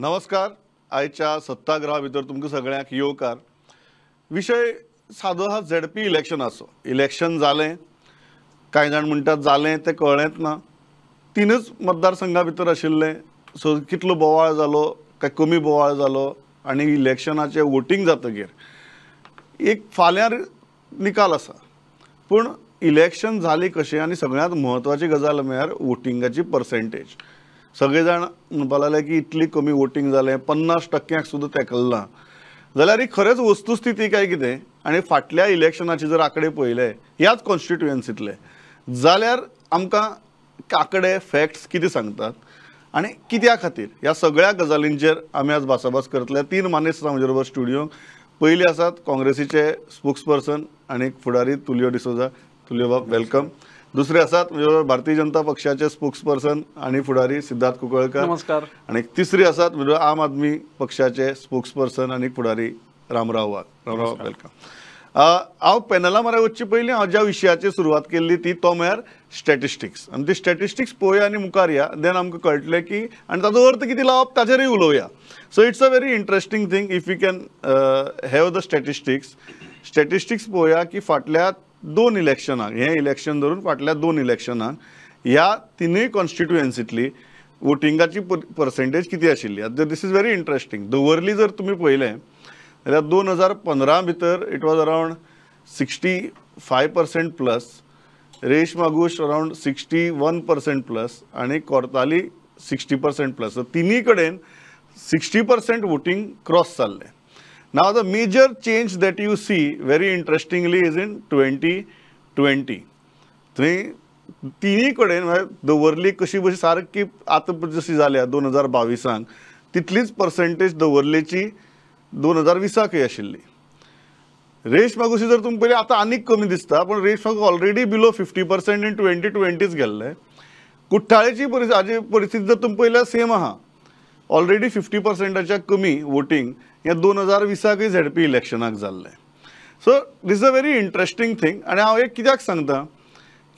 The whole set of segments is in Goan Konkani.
नमस्कार. आयच्या सत्ताग्रहा भितर तुमकां सगळ्यांक येवकार. विशय सादो आहा, झेडपी इलेक्शनाचो. इलेक्शन जालें, कांय जाण म्हणटात जालें तें कळ्ळेंच ना. तिनूच मतदारसंघा भितर आशिल्लें, सो कितलो बोवाळ जालो काय कमी बोवाळ जालो आनी इलेक्शनाचें वोटींग जातकीर एक फाल्यां निकाल आसा. पूण इलेक्शन जाली कशें आनी सगळ्यांत म्हत्वाची गजाल म्हळ्यार वोटिंगाची पर्सेंटेज. सगळे जाण म्हणपाक लागले की इतली कमी वोटींग जालें, 50% सुद्दां तेंकल्लां. जाल्यार ही खरेंच वस्तुस्थिती काय कितें? आनी फाटल्या इलेक्शनाचे जर आंकडे पळयले ह्याच कॉन्स्टिट्युएन्सींतले जाल्यार आमकां आंकडे फॅक्ट्स कितें सांगतात आनी कित्या खातीर ह्या सगळ्या गजालींचेर आमी आज भासाभास करतले. तीन मानेस्त आसा म्हजे बरोबर स्टुडियोंत. पयली आसात काँग्रेसीचे स्पोक्स पर्सन आनी फुडारी तुलियो डिसोजा. तुलियो बाब, welcome. दुसरे आसात म्हजे बरोबर भारतीय जनता पक्षाचे स्पोक्स पर्सन आनी फुडारी सिद्धार्थ कुंकळकर. नमस्कार. आनी तिसरे आसात म्हजे आम आदमी पक्षाचे स्पोक्स पर्सन आनी फुडारी रामराव वाघ. रामराव, welcome. हांव पॅनला मरे वचचे पयलीं हांव ज्या विशयाची सुरवात केल्ली ती तो म्हळ्यार स्टॅटिस्टिक्स. आनी ती स्टॅटिस्टिक्स पळोवया आनी मुखार या, देन आमकां कळटलें की आनी ताजो अर्थ कितें लावप ताचेरूय उलोवया. So it's a very interesting thing if you can have the statistics. Statistics पळोवया की फाटल्या दोन इलेक्शनाक, हें इलेक्शन धरून फाटल्या दोन इलेक्शनाक ह्या तिनूय कॉन्स्टिट्युएन्सींतली वोटिंगाची पर्सेंटेज कितें आशिल्ली. आतां this is very interesting. Davorlim जर तुमी पळयलें जाल्यार 2015 भितर it was around 65% plus, Reis Magos around 61% plus आनी कोर्ताली 60% प्लस. सो तिनूय कडेन 60% वोटींग क्रॉस जाल्लें. Now the major change that you see very interestingly is in 2020. थंय तिनूय कडेन म्हळ्यार दवर्ली कशी बशी सारकी आतां जशी जाल्या 2022 तितलीच पर्सेंटेज दवर्लेची 2020 आशिल्ली. रेश मागुशी जर तुमी पळयली आतां आनीक कमी दिसता, पूण Reis Magos already below 50% in 2020 गेल्ले. कुठ्ठाळेची परिस्थिती जर तुमी पळयल्यार सेम आहा, ऑलरेडी 50%च्या कमी वोटींग हें 2020 झेडपी इलेक्शनाक जाल्लें. So this a very interesting thing. आनी हांव एक कित्याक सांगता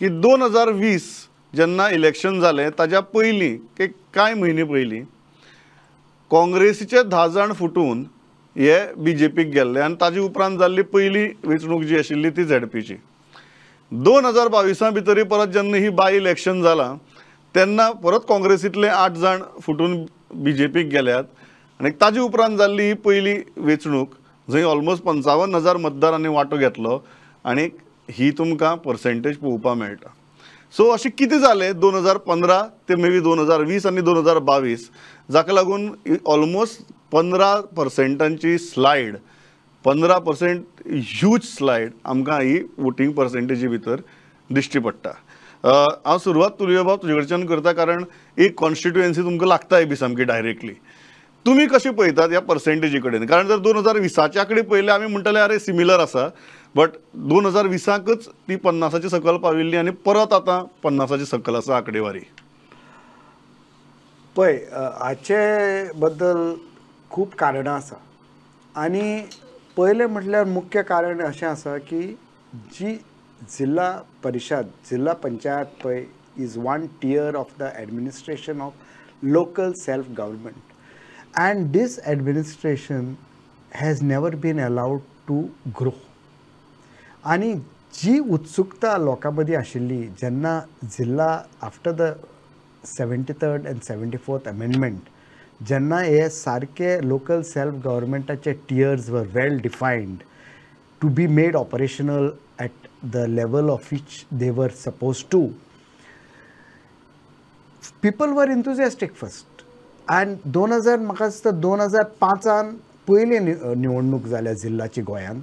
की 2020 जेन्ना इलेक्शन जालें ताज्या पयलीं एक कांय म्हयने पयलीं काँग्रेसीचे 10 जाण फुटून हे बीजेपीक गेल्ले आनी ताजे उपरांत जाल्ली पयली वेंचणूक जी आशिल्ली ती झेडपीची. 2022 भितरूय परत जेन्ना ही बाय इलेक्शन जालां तेन्ना परत काँग्रेसींतले 8 जाण फुटून बीजेपीक गेल्यात आनी ताजे उपरांत जाल्ली ही पयली वेंचणूक जंय ऑलमोस्ट 55,000 मतदारांनी वांटो घेतलो आनी ही तुमकां पर्सेंटेज पळोवपाक मेळटा. सो अशें कितें जालें 2015 ते मे बी 2020 आनी 2022 जाका लागून ऑलमोस्ट 15%ची स्लायड, 15% ह्यूज स्लायड आमकां ही वोटींग पर्सेंटेजी भितर दिश्टी पडटा. हांव सुरवात तुलियो बाब तुजे कडच्यान करता, कारण एक कॉन्स्टिट्युएन्सी तुमकां लागताय बी सामकी डायरेक्टली. तुमी कशें पळयतात ह्या पर्सेंटेजी कडेन? कारण जर 2020 आंकडे पळयले आमी म्हणटले अरे सिमिलर आसा, बट 2020कच ती 50ची सकयल पाविल्ली आनी परत आतां 50ची सकयल आसा आंकडेवारी. पळय, हाचे बद्दल खूब कारणां आसा आनी पयलें म्हटल्यार मुख्य कारण अशें आसा की जी जिल्हा परिशद, जिल्हा पंचायत पळय is one tier of the administration of local self government and this administration has never been allowed to grow. आनी जी उत्सुकता लोकां मदीं आशिल्ली जेन्ना जिल्हा after the 73rd and 74th amendment जेन्ना हे सारके लोकल सेल्फ गव्हर्मेंटाचे tiers were well defined to be made operational at the level of which they were suppose to, people were enthusiastic first. And 2000 म्हाका दिसता 2005 पयली निवडणूक जाल्या जिल्ल्याची गोंयांत,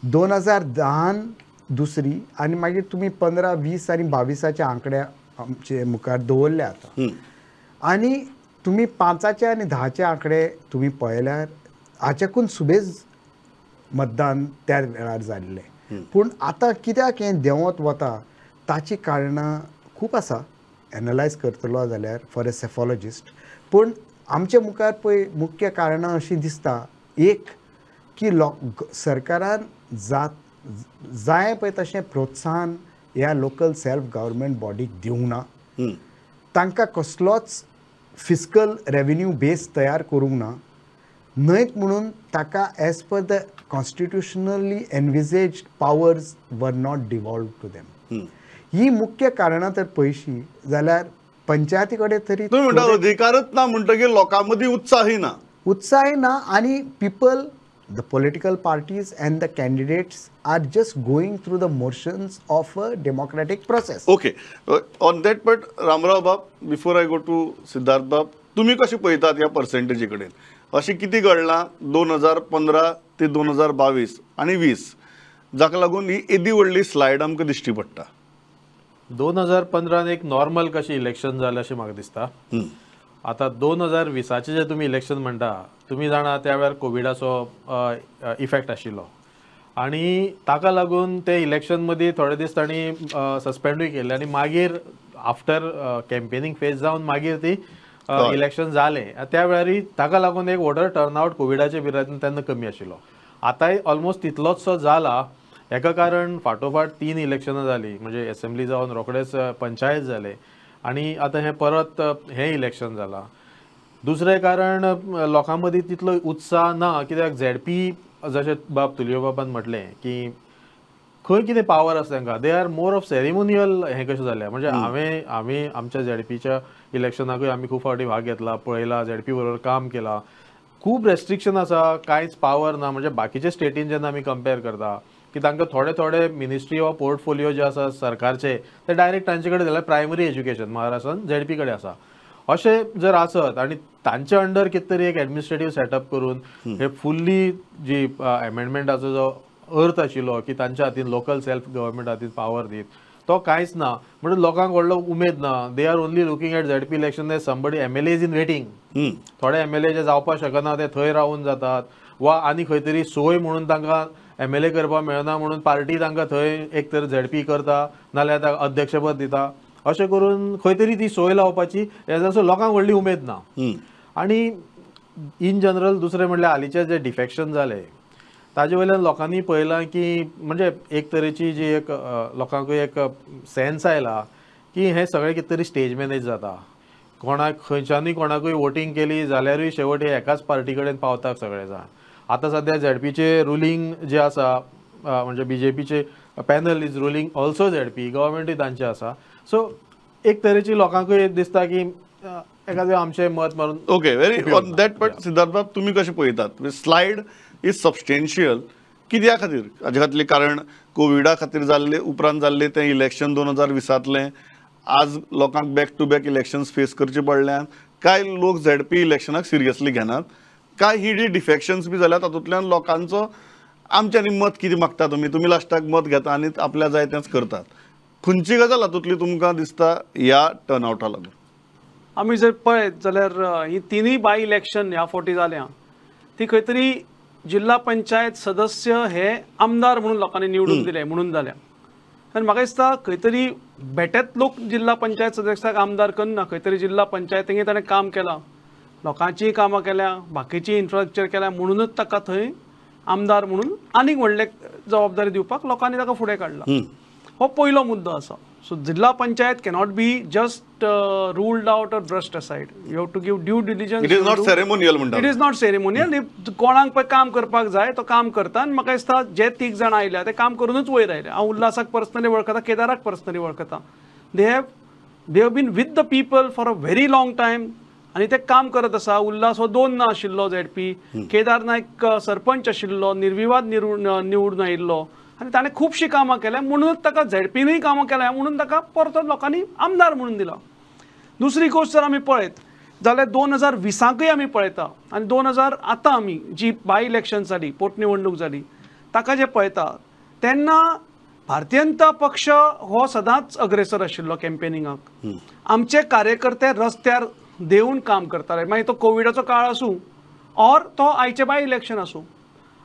2010 दुसरी, आनी मागीर तुमी 15, 20 आनी 22 आंकडे आमचे मुखार दवरले आतां. आनी तुमी 5 आनी 10 आंकडे तुमी पळयल्यार हाच्याकून सुबेज मतदान त्या वेळार जाल्लें. पूण आतां कित्याक हें देंवत वता ताची कारणां खूब आसा, एनलायज करतलो जाल्यार फॉर ए सेफॉलॉजिस्ट. पूण आमचे मुखार पळय मुख्य कारणां अशीं दिसता, एक की सरकारान जाय पळय तशें प्रोत्साहन ह्या लोकल सेल्फ गव्हर्मेंट बॉडीक दिवंक ना, तांकां कसलोच फिस्कल रेवेन्यू बेस तयार करूंक ना न्हय म्हणून ताका as per the constitutionally envisaged powers were not devolved to them. ही मुख्य कारणां तर पळयशी जाल्यार पंचायती कडेन तरी तुम्ही म्हणटा अधिकारच ना म्हणटकीर लोकां मदीं उत्साहय ना, उत्साहय ना आनी people, the political parties and the candidates are just going through the motions of a democratic process. Okay, on that but Ramrao बाब, before I go to Siddharth बाब, तुमी कशें पळयतात ह्या पर्सेंटेजी कडेन? अशें कितें घडलां 2015 ते 2022 आनी 20 जाका लागून ही येदी व्हडली स्लायड आमकां दिश्टी पडटा? 2015 एक नॉर्मल कशें इलेक्शन जालें अशें म्हाका दिसता. आतां 2020 जे तुमी इलेक्शन म्हणटा, तुमी जाणा त्या वेळार कोविडाचो इफेक्ट आशिल्लो आनी ताका लागून ते इलेक्शन मदीं थोडे दीस तांणी सस्पेंडूय केल्ले आनी मागीर आफ्टर कॅम्पेनिंग फेज जावन मागीर ती इलेक्शन जालें. त्या वेळारय ताका लागून एक वोटर टर्नआवट कोविडाच्या पिरियडान तेन्ना कमी आशिल्लो. आतांय ऑलमोस्ट तितलोचसो जाला. हेका कारण फाटोफाट 3 इलेक्शनां जालीं, म्हणजे एसेंब्ली जावन रोखडेच पंचायत जाले आनी आतां हें परत हें इलेक्शन जालां. दुसरें कारण लोकां मदीं तितलो उत्साह ना, कित्याक झेडपी जशें बाब तुलियो बाबान म्हटलें की खंय कितें पावर आसा तांकां, they are more of ceremonial हें कशें जालें. म्हणजे हांवें आमी आमच्या झेडपीच्या इलेक्शनाकूय आमी खूब फावटी भाग घेतला, पळयला, झेडपी बरोबर काम केलां. खूब रेस्ट्रिक्शन आसा, कांयच पावर ना. म्हणजे बाकीचे स्टेटीन जेन्ना आमी कंपेर करता की तांकां थोडे थोडे मिनिस्ट्री वा पोर्टफोलियो जे आसा सरकारचे ते डायरेक्ट तांचे कडेन जाल्यार प्रायमरी एज्युकेशन महाराष्ट्रान झेडपी कडेन आसा. अशें जर आसत आनी तांचे अंडर कितें तरी एक एडमिनिस्ट्रेटीव सेटअप करून हे फुल्ली जी एमेंडमेंटाचो जो अर्थ आशिल्लो की तांच्या हातीन लोकल सेल्फ गव्हर्मेंट हातीन पावर दीत तो कांयच ना. म्हणून लोकांक व्हडलो उमेद ना. They are only looking at ZP election as somebody MLA is in waiting. थोडे एमएलए जे जावपाक शकना ते थंय रावन जातात वा आनी खंय तरी सोय म्हणून तांकां एमएलए करपाक मेळना म्हणून पार्टी तांकां थंय एक तर झेडपी करता नाल्यार अध्यक्षपद दिता. अशें करून खंय तरी ती सोय लावपाची हेजो लोकांक व्हडली उमेद ना. आनी इन जनरल दुसरें म्हणल्यार हालींचे जे डिफेक्शन जालें ताजे वयल्यान लोकांनी पळयलां की म्हणजे एक तरेची जी एक लोकांकूय एक सेन्स आयला की हें सगळें कितें तरी स्टेज मॅनेज जाता. कोणाक खंयच्यानूय कोणाकूय वोटींग केली जाल्यारूय शेवट हे एकाच पार्टी कडेन पावतात सगळे जाण. आतां सद्या झेडपीचे रुलींग जे आसा म्हणजे बीजेपीचे panel is ruling also ZP, गव्हर्मेंटूय तांचें आसा. सो एक तरेची लोकांकूय दिसता की एखादें आमचें मत मारून. Okay, very on that but Siddharth बाब तुमी कशें पळयतात स्लायड is substantial कित्या खातीर? हाजे खातीर कारण कोविडा खातीर जाल्ले उपरांत जाल्ले तें इलेक्शन 2020 आज लोकांक back to back elections face करचे पडल्यान काय लोक झेडपी इलेक्शनाक सिरियसली घेनात काय ही जी डिफेक्शन्स बी जाल्या तातूंतल्यान लोकांचो आमच्यांनी मत कितें मागता तुमी, तुमी लास्टाक मत घेता आनी आपल्या जाय तेंच करतात. खंयची गजाल हातूंतली तुमकां दिसता ह्या टर्नआवटा लागून? आमी जर पळयत जाल्यार ही तिनूय बाय इलेक्शन ह्या फावटी जाल्या ती खंय तरी जिल्हा पंचायत सदस्य हे आमदार म्हणून लोकांनी निवडून दिले म्हणून जाल्या. आनी म्हाका दिसता खंय तरी बेटेत लोक जिल्हा पंचायत सदस्याक आमदार करना, खंय तरी जिल्हा पंचायतींनी ताणें काम केलां, लोकांचीय कामां केल्या, बाकीची इन्फ्रास्ट्रक्चर केल्या म्हणूनच ताका थंय आमदार म्हणून आनीक व्हडले जबाबदारी दिवपाक लोकांनी ताका फुडें काडला. हो पयलो मुद्दो आसा. सो जिल्हा panchayat cannot be just ruled out or brushed aside. You have to give due diligence. It is not ceremonial म्हणटा. It is not ceremonial. कोणाक पळय काम करपाक जाय तो काम करता. आनी म्हाका दिसता जे तीग जाण आयल्या ते काम करूनच वयर आयले. हांव उल्हासाक पर्सनली वळखता, केदाराक पर्सनली वळखता. They have been with the people for a very long time आनी ते काम करत आसा. उल्हास हो 2 ना आशिल्लो झेडपी, केदार नायक सरपंच आशिल्लो, निर्विवाद निवडून आयिल्लो आनी ताणें खुबशीं कामां केल्या म्हणूनच ताका झेडपीनूय कामां केल्या म्हणून ताका परतो लोकांनी आमदार म्हणून दिला. दुसरी गोश्ट जर आमी पळयत जाल्यार 2020 आमी पळयता आनी 2000 आतां आमी जी बाय इलेक्शन जाली, पोटनिवडणूक जाली ताका जे पळयता तेन्ना भारतीय जनता पक्ष हो सदांच अग्रेसर आशिल्लो कॅम्पेनिंगाक. आमचे कार्यकर्ते रस्त्यार देवन काम करताले, मागीर तो कोविडाचो काळ आसूं ऑर तो आयचे बाय इलेक्शन आसूं,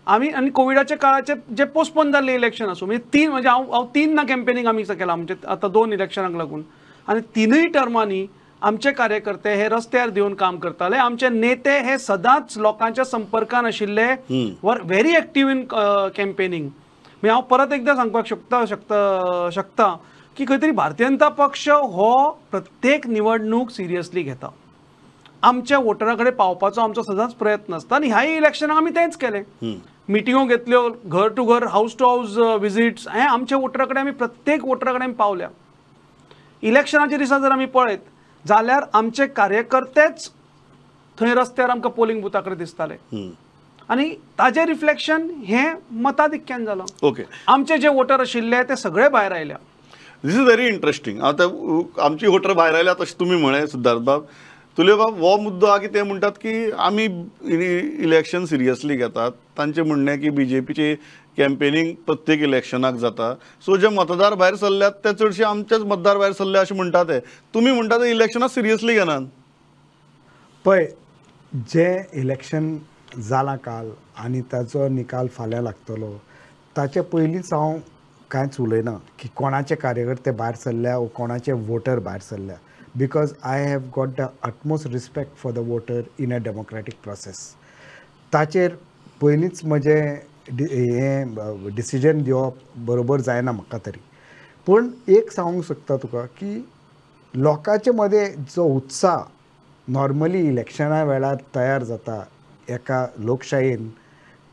आमी आनी कोविडाच्या काळाचे जे पोस्टपोन जाल्ले इलेक्शन आसूं, म्हणजे तीन म्हणजे हांव 3 ना कॅम्पेनिंग आमी केलां म्हणजे आतां 2 इलेक्शनाक लागून आनी 3 टर्मांनी आमचे कार्यकर्ते हे रस्त्यार देवन काम करताले. आमचे नेते हे सदांच लोकांच्या संपर्कान आशिल्ले, were very active in campaigning. म्हणजे हांव परत एकदां सांगपाक शकता की खंय तरी भारतीय जनता पक्ष हो प्रत्येक निवडणूक सिरियसली घेता. आमच्या वोटरा कडेन पावपाचो आमचो सदांच प्रयत्न आसता आनी ह्याय इलेक्शनाक आमी तेंच केलें. मिटिंगो घेतल्यो, घर टू घर, हावस टू हावस विजिट्स, हें आमच्या वोटरा कडेन आमी प्रत्येक वोटरा कडेन पावल्या. इलेक्शनाच्या दिसा जर आमी पळयत जाल्यार आमचे कार्यकर्तेच थंय रस्त्यार आमकां पोलिंग बुथा कडेन दिसताले आनी ताजें रिफ्लेक्शन हें मताधिक्यान जालां. ओके, आमचे जे वोटर आशिल्ले ते सगळे भायर आयल्या. This is very interesting. आतां आमची वोटर भायर आयल्या तशें तुमी म्हळें सिद्धार्थ बाब. तुले बाब हो मुद्दो आहा की ते म्हणटात की आमी इलेक्शन सिरियसली घेतात. तांचें म्हणणें की बीजेपीची कॅम्पेनिंग प्रत्येक इलेक्शनाक जाता, सो जे मतदार भायर सरल्यात ते चडशे आमचेच मतदार भायर सरले अशें म्हणटा ते. तुमी म्हणटा ते इलेक्शनां सिरियसली घेनात. पळय, जें इलेक्शन जालां काल आनी ताचो निकाल फाल्यां लागतलो ताचे पयलींच हांव कांयच उलयना की कोणाचे कार्यकर्ते भायर सरल्या वो कोणाचे वोटर भायर सरल्या, because I have got the utmost respect for the voter in a democratic process. ताचेर पयलींच म्हजें हें डिसिजन दिवप बरोबर जायना म्हाका तरी. पूण एक सांगूंक सोदता तुका की लोकांचे मदें जो उत्साह नॉर्मली इलेक्शना वेळार तयार जाता एका लोकशायेन,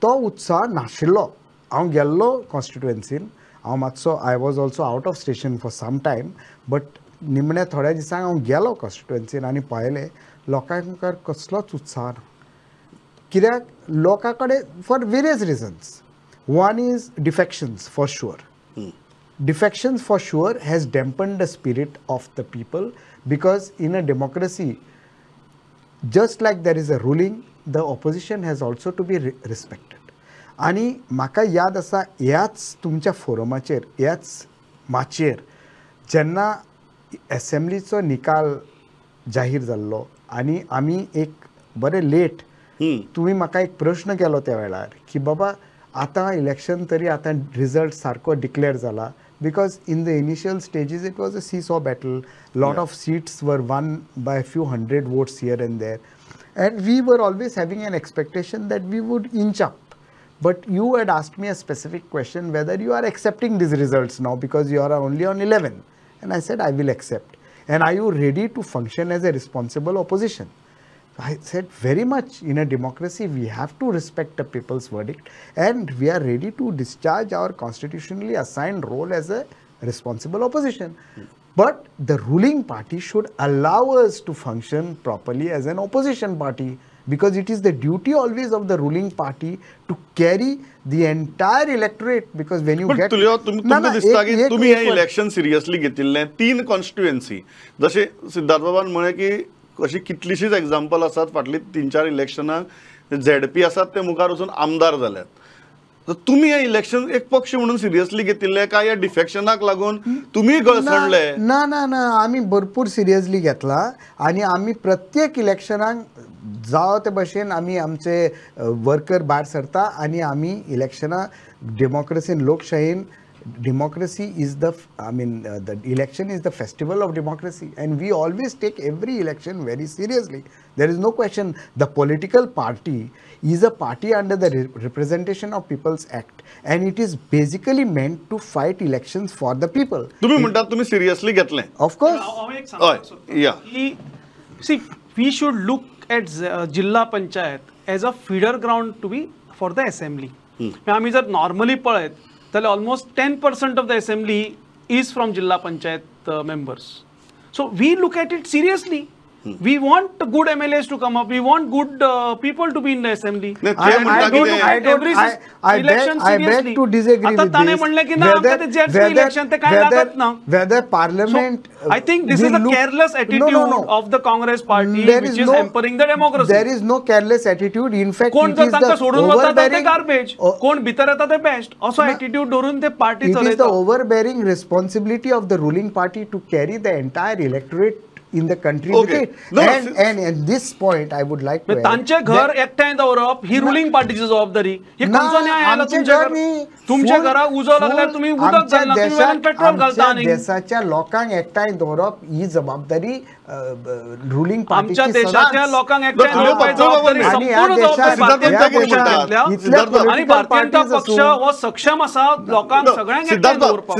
तो उत्साह नाशिल्लो. हांव गेल्लो कॉन्स्टिट्युएन्सीन, हांव मातसो I was also out of station for some time, but निमण्या थोड्या दिसांक हांव गेलो कॉन्स्टिट्युएन्सीन आनी पळयलें लोकांक मुखार कसलोच उत्साह ना. कित्याक लोकां कडेन for various reasons. One is defections for sure. Defections for sure has dampened the spirit of the people, because in a democracy just like there is a ruling, the opposition has also to be respected. आनी म्हाका याद आसा ह्याच तुमच्या फोरमाचेर, ह्याच माचयेर जेन्ना एसेंब्लीचो निकाल जाहीर जाल्लो आनी आमी एक बरें लेट तुमी म्हाका एक प्रश्न केलो त्या वेळार की बाबा आतां इलेक्शन तरी आतां रिजल्ट सारको डिक्लेअर जाला, because in the initial stages it was a seesaw battle, lot of seats were won by few hundred votes here and there, and we were always having an expectation that we would inch up. But you had asked me a specific question whether you are accepting these results now because you are only on 11. And I said, I will accept. And are you ready to function as a responsible opposition? I said, very much. In a democracy, we have to respect the people's verdict and we are ready to discharge our constitutionally assigned role as a responsible opposition. But the ruling party should allow us to function properly as an opposition party, because it is the duty always of the ruling party to carry the entire electorate. Because when you get... तुमकां दिसता की तुमी हें इलेक्शन सिरियसली घेतिल्लें? तीन कॉन्स्टिट्युएन्सी, जशें सिद्धार्थ बाबान म्हळें की अशी कितलीशीच एग्जाम्पल आसात फाटलीं 3-4 इलेक्शनाक झेडपी आसात ते मुखार वचून आमदार जाल्यात. तुमी हें इलेक्शन एक पक्ष म्हणून सिरियसली घेतिल्लें काय ह्या डिफेक्शनाक लागून तुमी गळसणले? ना ना ना, आमी भरपूर सिरियसली घेतला आनी आमी प्रत्येक इलेक्शनाक जावो ते भशेन आमी आमचे वर्कर भायर सरता आनी आमी इलेक्शनां डेमोक्रेसीन, लोकशायेन, democracy is the, I mean the election is the festival of democracy and we always take every election very seriously. There is no question. The political party is a party under the Representation of People's Act and it is basically meant to fight elections for the people. तुम्ही म्हणतात तुम्ही सिरियसली घेतलें? Of course. See, we should look at Jilla Panchayat as a feeder ground to be for the assembly. आम्ही जर नॉर्मली पळयत जाल्यार almost 10% of the assembly is from Jilla Panchayat members. So we look at it seriously. We want good MLAs to come up. We want good people to be in the assembly. I beg to disagree with this. Whether parliament, so, I think this is a careless attitude of the Congress party, which is hampering the democracy. There is no careless attitude. In fact, it is the overbearing garbage. कोण भितर येता ते best. असो attitude धरून ते party चलयता. It is the overbearing responsibility of the ruling party to carry the entire electorate in the country. Okay. With it. No, and at this point I would like to add, तांचे घर एकठांय दवरप ही रुलिंग पार्टीची जबाबदारी. हे खंयचो न्याय आयला तुमच्या घर? तुमच्या घराक उजो लागल्यार तुमी उदक घालना, तुमी वयल्यान पेट्रोल घालता. आनी देशाच्या लोकांक एकठांय दवरप ही जबाबदारी रुलिंग पार्टीची. आमच्या देशाच्या लोकांक एकठांय दवरपाची जबाबदारी संपूर्ण जबाबदारी भारतीय जनता पक्षान घेतल्या आनी भारतीय जनता पक्ष हो सक्षम आसा लोकांक सगळ्यांक एकठांय दवरपाक.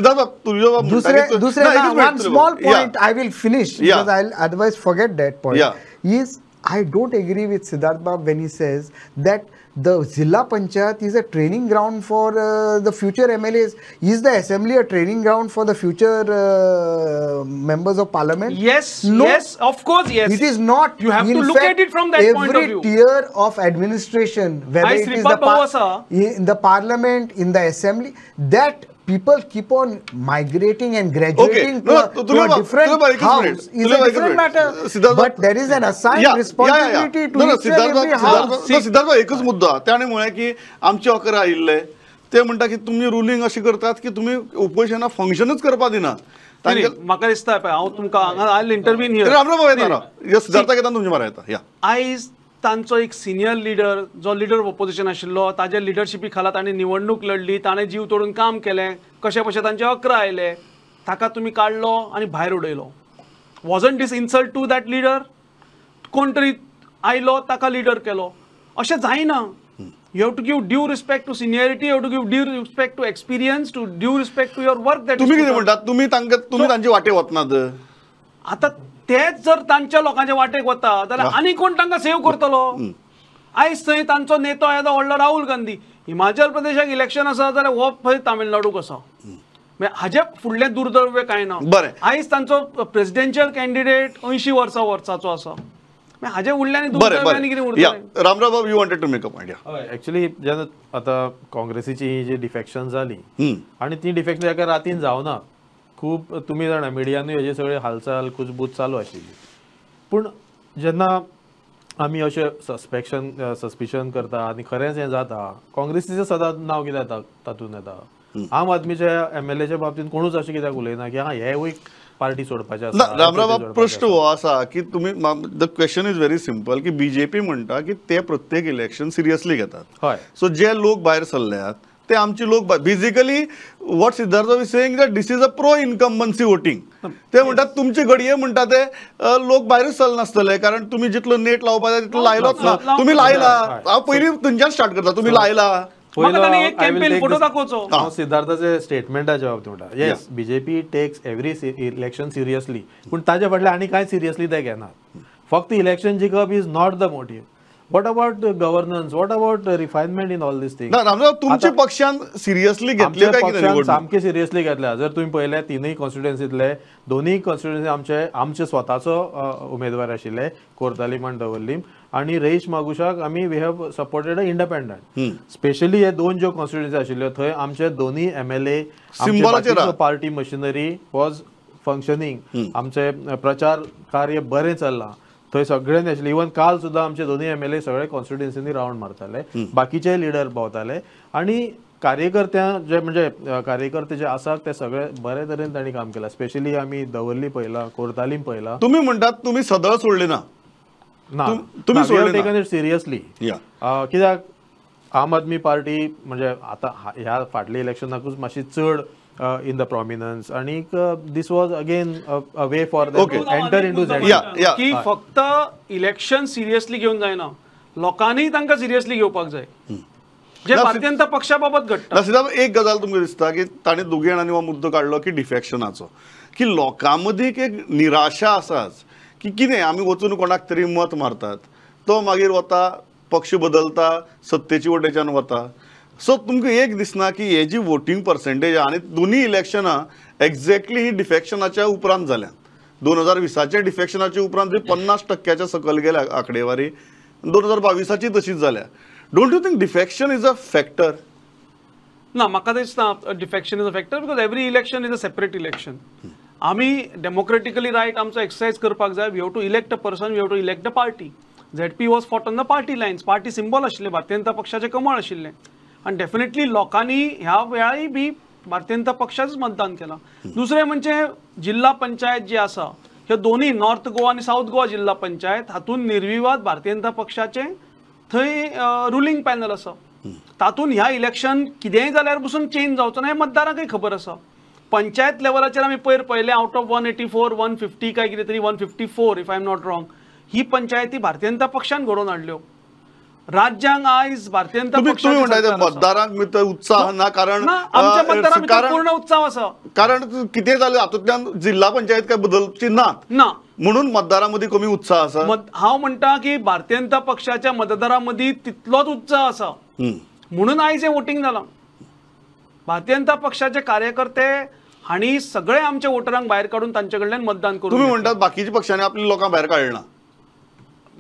दुसरे one small point I will finish because I otherwise forget that point. Is I don't agree with Siddharth Bab when he says that the Zilla Panchayat is a training ground for the future MLAs. Is the assembly a training ground for the future members of parliament? Yes, no. Yes, of course, yes. It is not. You have In to look fact, at it from that point of view. Every tier of administration, whether it is in the parliament, in the assembly, that people keep on migrating and graduating to a different house is a different matter. But there is an assigned responsibility to each and every house. Siddharth एकच मुद्दा त्याने म्हळें की आमचे अकरा आयिल्ले ते म्हणटा की तुमी रुलींग अशें करतात की तुमी ओपोजिशनाक फंक्शनूच करपाक दिनात. म्हाका दिसता पळय हांव तुमकां हांगा I intervene here. रामराव येता सिद्धार्थ येता तुमच्या मारा येता. या आयज तांचो एक सिनियर लिडर जो लिडर ऑफ ओपोजिशन आशिल्लो ताजे लिडरशिपी खाला ताणें निवडणूक लढली, ताणें जीव तोडून काम केलें, कशें कशें तांचे 11 आयले, ताका तुमी काडलो आनी भायर उडयलो. Wasn't this insult to that leader? कोण तरी आयलो ताका लिडर केलो, अशें जायना. You have to give due respect to seniority, you have to give due respect to experience, to due respect to your work. That तुमी कितें म्हणटात? तुमी तांकां तुमी तांचे वाटे वचनात. आतां तेच जर तांच्या लोकांच्या वाटेक वता जाल्यार आनी कोण तांकां सेव करतलो? आयज थंय तांचो नेतो येदो व्हडलो राहुल गांधी, हिमाचल प्रदेशाक इलेक्शन आसा जाल्यार हो थंय तामिळनाडूक आसा. हाजे फुडलें दुर्दैव कांय ना. बरें, आयज तांचो प्रेसिडेन्शियल कॅन्डिडेट 80 वर्साचो आसा. हाजे फुडलें आनी दुर्दैव आनी कितें उरतलें? रामराव बाब, you wanted to make a point. Actually जेन्ना आतां काँग्रेसीची ही जी डिफेक्शन जाली आनी ती डिफेक्शन एका रातीन जावना, खूब तुमी जाणा मिडियानूय हेजी सगळी हालचाल कुजबूज चालू आशिल्ली. पूण जेन्ना आमी अशें सस्पिशन करता आनी खरेंच हें जाता, काँग्रेसीचें सदांच नांव कितें येता तातूंत येता. आम आदमीच्या एमएलएच्या बाबतींत कोणूच अशें कित्याक उलयना की हां हे एक पार्टी सोडपाचें आसा. रामराव बाब, प्रश्न हो आसा की तुमी the question is very simple की बीजेपी म्हणटा की ते प्रत्येक इलेक्शन सिरियसली घेतात. हय, सो जे लोक भायर सरल्यात ते आमचे लोक. Basically what Siddharth is saying that this is a pro incumbency voting. ते म्हणटात तुमचे घडये म्हणटा ते लोक भायरूच चलनासतले कारण तुमी जितलो नेट लावपाक जाय तितलो लायलोच ना. तुमी लायला, हांव पयलीं थंयच्यान स्टार्ट करता, तुमी लायला. हांव सिद्धार्थाचे स्टेटमेंटाच्या बाबतींत म्हणटा, yes BJP takes every election seriously, पूण ताजे फाटल्यान आनी कांय सिरियसली ते घेनात. फक्त election जिखप is not the motive. What about governance? What about refinement in all these things? ना रामराव, तुमच्या पक्षान सिरियसली घेतले काय कितें? सामके सिरियसली घेतल्या. जर तुम्ही पळयले तिनूय कॉन्स्टिट्युएन्सीतले, दोनूय कॉन्स्टिट्युएन्सी आमचे आमचे स्वताचो उमेदवार आशिल्ले, कोर्तालीम आनी दवर्लीम, आनी रेईश मागुशाक आमी we have supported a independent. Specially हे दोन ज्यो कॉन्स्टिट्युएन्सी आशिल्ल्यो थंय आमचे दोनूय MLA, party machinery was functioning, आमचे प्रचार कार्य बरें चल्लां थंय सगळ्यांनी आशिल्ले. इवन काल सुद्दां आमचे दोनूय एमएलए सगळे कॉन्स्टिट्युएन्सीनी रावंड मारताले, बाकीचे लिडर भोंवताले आनी कार्यकर्त्यां जे म्हणजे कार्यकर्ते जे आसात ते सगळे बरे तरेन तांणी काम केलां. स्पेशली आमी दवर्ली पळयला, कोर्तालीम पळयला. तुमी म्हणटात तुमी सदळ सोडली ना? ना, तुमी टेकन it seriously. कित्याक आम आदमी पार्टी म्हणजे आतां ह्या फाटल्या इलेक्शनाकूच मातशी चड in the prominence, and this was again a way for them to enter into that. की फक्त इलेक्शन सिरियसली घेवन जायना, लोकांनी तांकां सिरियसली घेवपाक जाय, जे भारतीय जनता पक्षा बाबत घडटा. सिद्धार्थ, एक गजाल तुमकां दिसता की ताणें दोगी जाणांनी हो मुद्दो काडलो की डिफेक्शनाचो, की लोकां मदीं एक निराशा आसाच की कितें आमी वचून कोणाक तरी मत मारतात, तो मागीर वता पक्ष बदलता, सत्तेची वटेच्यान वता. सो तुमकां एक दिसना की हे जी वोटींग पर्सेंटेज आनी दोनूय इलेक्शनां एक्झॅक्टली ही डिफेक्शनाच्या उपरांत जाल्यात. 2020 डिफेक्शनाच्या उपरांत जी 50% सकयल गेल्या आंकडेवारी, 2022 तशीच जाल्या. Don't you think defection is a factor? ना, म्हाका दिसना defection is a factor because every election is a separate election. आमी डेमोक्रेटिकली रायट आमचो एक्सरसायज करपाक जाय. We have to elect a person, we have to elect a party. ZP was fought on the party lines, party symbol आशिल्लें, भारतीय जनता पक्षाचें कमळ आशिल्लें आनी डेफिनेटली लोकांनी ह्या वेळाय बी भारतीय जनता पक्षाचेच मतदान केलां. दुसरें म्हणजे जिल्हा पंचायत जी आसा, ह्यो दोनूय नॉर्थ गोवा आनी सावथ गोवा जिल्हा पंचायत हातूंत निर्विवाद भारतीय जनता पक्षाचें थंय रुलींग पॅनल आसा. तातूंत ह्या इलेक्शन कितेंय जाल्यार पसून चेंज जावचो ना हें मतदारांकय खबर आसा. पंचायत लेवलाचेर आमी पयर पळयलें, आवट ऑफ 184 150 काय कितें तरी 154 if I am not wrong, ही पंचायती भारतीय जनता पक्षान घडोवन हाडल्यो. राज्यांक आयज भारतीय जनता पक्षाचे मतदारांक भितर उत्साह ना, कारण आमच्या मतदारां भितर पूर्ण उत्साह आसा, कारण कितें जालें हातूंतल्यान जिल्हा पंचायत काय बदलची ना ना म्हणून मतदारां मदीं कमी उत्साह आसा. हांव म्हणटा की भारतीय जनता पक्षाच्या मतदारां मदीं तितलोच उत्साह आसा म्हणून आयज हें वोटींग जालां. भारतीय जनता पक्षाचे कार्यकर्ते हांणी सगळे आमच्या वोटरांक भायर काडून तांचे कडल्यान मतदान करून, तुम्ही म्हणटात बाकीच्या पक्षांनी आपल्या लोकांक भायर काडना.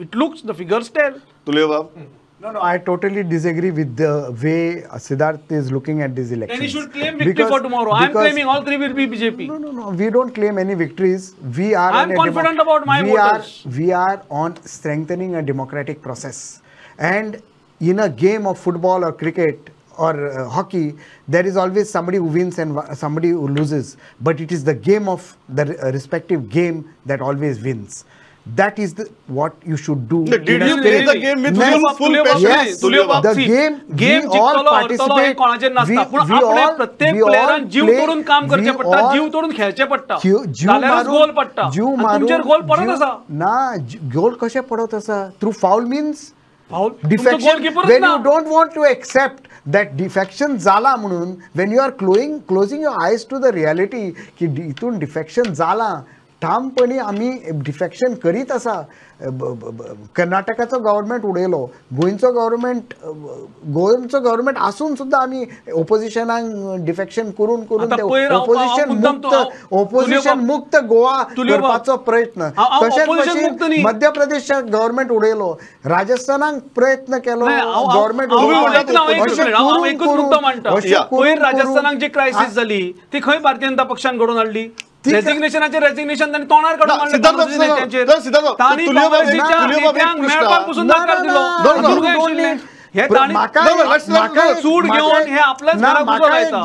It looks, the figures tell. Tulio Bab? No, no, I totally disagree with the way Siddharth is looking at these elections. Then he should claim victory for tomorrow. I am claiming all three will be BJP. No, no, no. We don't claim any victories. We are. I am confident about my voters. We are on strengthening a democratic process. And in a game of football or cricket or hockey, there is always somebody who wins and somebody who loses. But it is the game of the respective game that always wins. That is what you should do. Did you play the game with full passion? Yes, the game, game we all participate. पूण आपले प्रत्येक प्लेयरान जीव तोडून काम करचें पडटा, जीव तोडून खेळचें पडटा, जाल्यारच गोल पडटा. तुमचेर गोल पडत आसा ना? गोल कशें पडत आसा? Through foul means foul defection. When you don't want to accept that defection जाला म्हणून, when you are closing your eyes to the reality की हितून डिफेक्शन जाला, ठामपणी आमी डिफेक्शन करीत आसा. कर्नाटकाचो गव्हर्मेंट उडयलो, गोंयचो गव्हर्मेंट, गोंयचो गव्हर्मेंट आसून सुद्दां आमी ओपोजिशनाक डिफेक्शन करून करून ओपोजिशन मुक्त, ओपोजिशन मुक्त गोवा करपाचो प्रयत्न. तशेंच भशेन मध्य प्रदेशाक गव्हर्मेंट उडयलो, राजस्थानाक प्रयत्न केलो गव्हर्मेंट. पयर राजस्थानाक जी क्रायसीस जाली ती खंय भारतीय जनता पक्षान घडोवन हाडली? रेजिग्नेशनाचे रेजिग्नेशन तांणी तोंडार काडून मारलें नेत्यांचेर, तांणी काँग्रेसीच्या नेत्यांक मेळपाक पसून नकार दिलो. हे तांणी सूड घेवन हे आपल्याच घराक उजो लायता.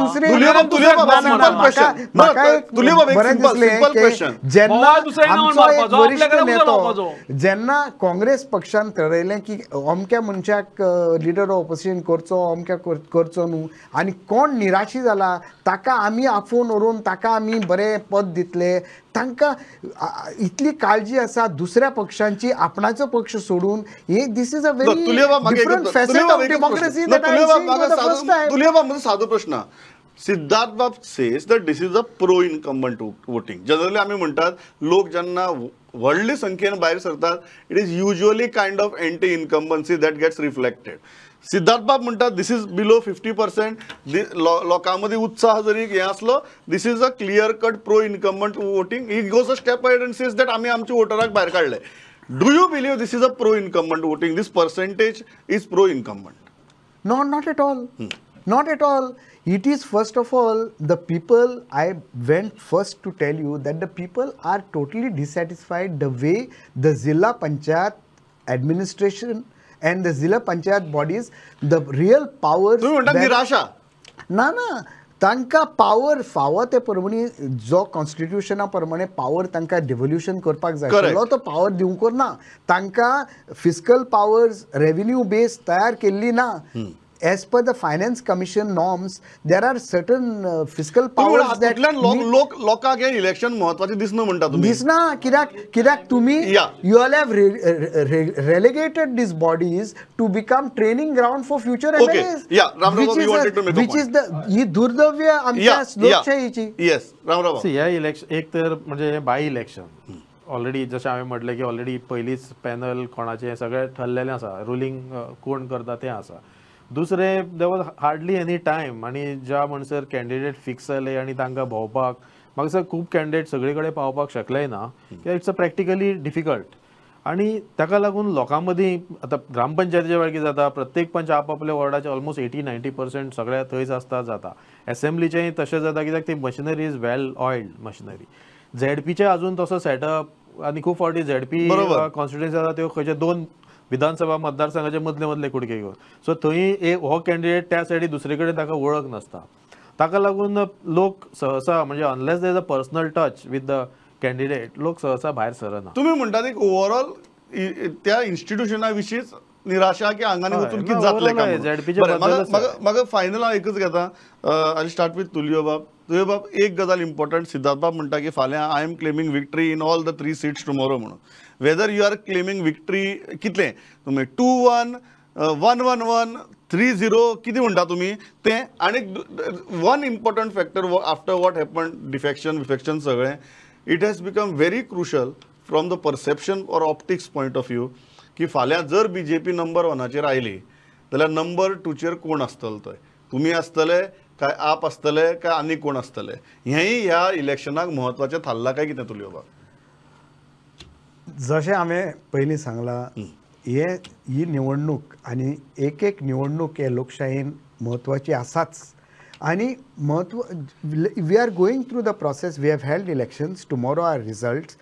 बरें दिसलें जेन्ना आमचो एक वरिश्ठ नेतो, जेन्ना काँग्रेस पक्षान ठरयलें की अमक्या मनशाक लिडर ऑफ ऑपोजिशन करचो, अमक्या करचो न्हू, आनी कोण निराशी जाला ताका आमी आफोवन व्हरून ताका आमी बरें पद दितले, तांकां इतली काळजी आसा दुसऱ्या पक्षांची, आपणाचो पक्ष सोडून. हे this is a very different facet of democracy that I am seeing for the first time. तुलियाबाब, म्हजो सादो प्रश्न, सिद्धार्थ बाब says that this is a pro incumbent voting. Generally आमी म्हणटात लोक जेन्ना व्हडले संख्येन भायर सरतात, it is usually kind of anti incumbency that gets reflected. Siddharth बाब म्हणटात this is below 50%, लोकां मदीं उत्साह जरी हें आसलो, this is a clear cut pro incumbent voting. He goes a step ahead and says that आमी आमच्या वोटराक भायर काडले. Do you believe this is a pro incumbent voting? This percentage is pro incumbent? No, not at all. Not at all. It is first of all the people, I went first to tell you that the people are totally dissatisfied the way the Zilla Panchayat administration and the Zilla Panchayat bodies, the real powers. तुम्ही म्हणता निराशा? ना ना, तांकां पावर फावो ते प्रमाणे जो कॉन्स्टिट्युशना प्रमाणे पावर तांकां डिवोल्युशन करपाक जाय आशिल्लो तो पावर दिवंक ना. तांकां फिस्कल पावर्स, रेव्हेन्यू बेस तयार केल्ली ना. As per the Finance Commission norms, there are certain fiscal powers that लोक लोकांक हें इलेक्शन महत्वाचें दिसना म्हणटा तुमी? दिसना कित्याक, कित्याक तुमी you all have relegated these bodies to become training ground for future MLAs. Which is the ही दुर्दैव्य आमच्या लोकशाहीची. येस, रामराव. सी, ह्या इलेक्शन एक तर म्हणजे बाय इलेक्शन ऑलरेडी जशें हांवें म्हटलें की ऑलरेडी पयलींच पॅनल कोणाचें सगळें ठरलेलें आसा, रुलींग कोण करता तें आसा. दुसरें, there was hardly any time, आनी ज्या म्हणसर कॅन्डिडेट फिक्स जाले आनी तांकां भोंवपाक म्हाका दिसता खूब कॅन्डिडेट सगळे कडेन पावपाक शकले ना, कित्याक it's a practically difficult. आनी ताका लागून लोकां मदीं आतां ग्रामपंचायतीच्या वेळार कितें जाता, प्रत्येक पंच आपआपल्या वॉर्डाचे ऑलमोस्ट 80-90% सगळ्या थंयच आसता जाता. एसेंब्लीचेंय तशें जाता, कित्याक ती machinery is well oiled machinery. झेडपीचें अजून तसो सेटअप, आनी खूब फावटी झेडपी कॉन्स्टिट्युएन्सी जाता त्यो खंयचे दोन विधानसभा मतदारसंघाचे मदले मदले कुडके घेवन, सो थंय एक हो कॅन्डिडेट त्या सायडी दुसरे कडेन ताका वळख नासता. ताका लागून लोक सहसा म्हणजे unless there is a personal touch with the candidate, लोक सहसा भायर सरना. तुमी म्हणटात एक ओवरऑल त्या इन्स्टिट्युशना विशींच निराशा की आंगाने वचून कितें जातलें काय. म्हाका फायनल हांव एकच घेता, I start with Tulio बाब. तुलियो बाब, एक गजाल इम्पॉर्टंट, सिद्धार्थ बाब म्हणटा की फाल्यां I am claiming victory in all the 3 seats tomorrow म्हणून. Whether you are claiming victory कितलें तुमी 2-1 1 1 1 3 0 कितें म्हणटा तुमी तें. आनी one important factor after what happen defection विफेक्शन सगळें, it has become very crucial from the perception or optics point of view की फाल्यां जर बीजेपी नंबर 1 आयली जाल्यार नंबर 2 कोण आसतलो, थंय तुमी आसतले काय आप आसतले काय आनी कोण आसतले, हेंय ह्या इलेक्शनाक म्हत्वाचें थारलां काय कितें तुलियो? जशें हांवें पयलीं सांगलां, हे ही निवडणूक आनी एक एक निवडणूक हे लोकशायेन म्हत्वाची आसाच. आनी म्हत्व we are going through the process, we have held elections, tomorrow are results.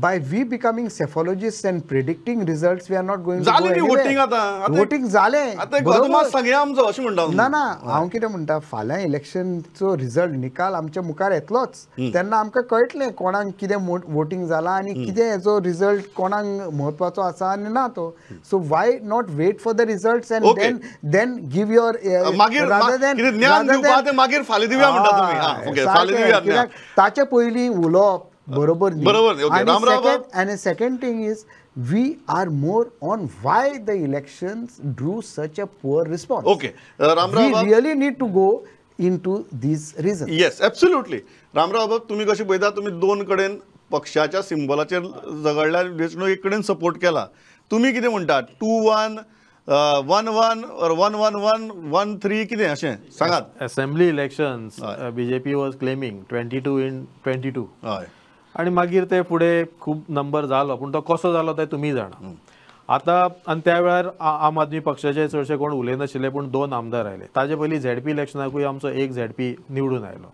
By we becoming psephologists and predicting results, we are not going to go anywhere. Voting आता voting जालें बरोबर सांगया आमचो अशें म्हणटा. ना ना, हांव कितें म्हणटा, फाल्यां इलेक्शनचो रिजल्ट निकाल आमच्या मुखार येतलोच, तेन्ना आमकां कळटलें कोणाक कितें वोटींग जालां आनी कितें हेजो रिजल्ट कोणाक म्हत्वाचो आसा आनी ना तो. So why not wait for the results and then give your मागीर फाल्यां दिवया म्हणटा तुमी. ताचे पयलीं उलोवप बरोबर बरोबर. And second thing is we are more on why the elections drew such a poor response. Okay, Ramrao, we really need to go into these reasons. Yes, absolutely. Ramrao बाब, तुम्ही कशी पळयता, तुम्ही दोन कडेन पक्षाच्या सिम्बॉलाचेर झगडल्या, वेंचणूक एक कडेन सपोर्ट केला, तुम्ही कितें म्हणटा 2 1 1 1 or 1 1 1 1 3 कितें अशें सांगात. Assembly elections BJP was claiming 22 in 22. हय, आनी मागीर ते फुडें खूब नंबर जालो, पूण तो कसो जालो ते तुमी जाणा आतां. आनी त्या वेळार आम आदमी पक्षाचे चडशे कोण उलयनाशिल्ले, पूण 2 आमदार आयले. ताजे पयलीं झेडपी इलेक्शनाकूय आमचो एक झेडपी निवडून आयलो.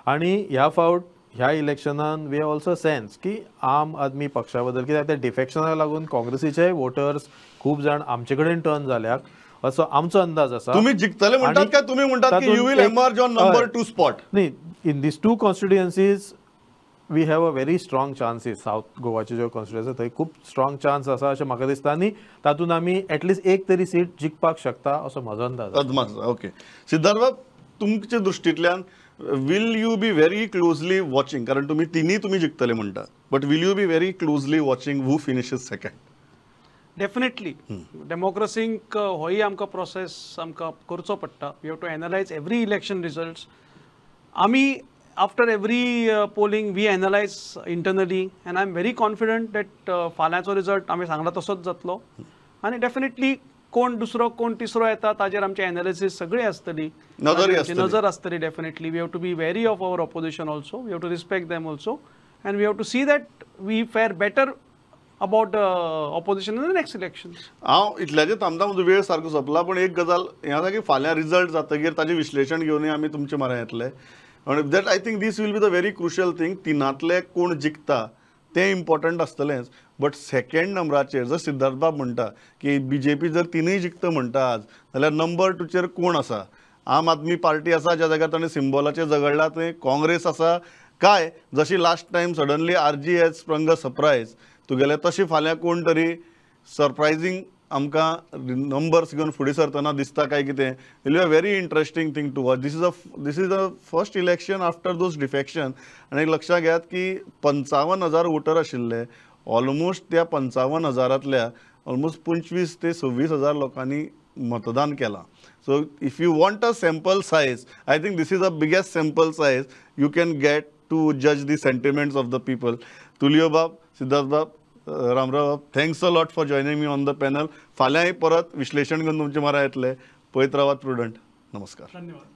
आनी ह्या फावट ह्या इलेक्शनान we also sense की आम आदमी पक्षा बद्दल कित्याक त्या डिफेक्शनाक लागून काँग्रेसीचे वोटर्स खूब जाण आमचे कडेन टर्न जाल्यात असो आमचो अंदाज आसा. तुमी जिखतले म्हणटात काय तुमी म्हणटात की you will emerge on number 2 spot? न्ही, in these 2 constituencies we have a very strong chances. South गोवाचे ज्यो कॉन्स्टिट्युएन्सी थंय खूब स्ट्रॉंग चान्स आसा अशें म्हाका दिसता आनी तातूंत आमी एटलिस्ट एक तरी सीट जिखपाक शकता असो म्हजो अंदाज. अदमास. ओके, सिद्धार्थ बाब, तुमच्या दृश्टींतल्यान will you be very closely watching, कारण तुमी तिनूय तुमी जिखतले म्हणटा, but will you be very closely watching who finishes second? Definitely डेमोक्रेसींक होय आमकां प्रोसेस आमकां करचो पडटा. We have to analyse every election results. आमी after every polling we analyze internally and I am very confident that फाल्यांचो रिजल्ट आमी सांगला तसोच जातलो. आनी डेफिनेटली कोण दुसरो कोण तिसरो येता ताजेर आमचे एनालिसीस सगळी आसतली, नजर आसतली. Definitely we have to be very of our opposition also, we have to respect them also and we have to see that we fare better about opposition in the next elections. हांव इतल्याचेर थांबता, म्हजो वेळ सारको सोंपला, पूण एक गजाल हें आसा की फाल्यां रिजल्ट जातकीर ताजें विश्लेशण घेवनूय आमी तुमचे म्हऱ्यांत येतले. And that I think this will be the very crucial thing. तिनांतले कोण जिखता तें इम्पॉर्टंट आसतलेंच, बट सेकंड नंबराचेर जर सिद्धार्थ बाब म्हणटा की बीजेपी जर तिनूय जिखता म्हणटा आज, जाल्यार नंबर 2चेर कोण आसा? आम आदमी पार्टी आसा ज्या जाग्यार ताणें सिम्बॉलाचेर झगडला, थंय काँग्रेस आसा काय जशी last time suddenly RG has sprung a surprise तुगेले, तशी फाल्यां कोण तरी सरप्रायझींग आमकां नंबर्स घेवन फुडें सरतना दिसता काय कितें? Will be a very interesting thing to watch. This is the first election after those defection. आनी एक लक्षांत घेयात की 55,000 वोटर आशिल्ले, ऑलमोस्ट त्या 55,000तल्या ऑलमोस्ट 25 ते 26,000 लोकांनी मतदान केलां. So if you want a sample size, I think this is a biggest sample size you can get to जज the sentiments of the people. Tulio बाब, सिद्धार्थ बाब, रामराव बाब, thanks a lot for joining me on the panel. फाल्यांय परत विश्लेशण घेवन तुमचे म्हऱ्यांत येतले. पळयत रावात प्रुडंट. नमस्कार. धन्यवाद.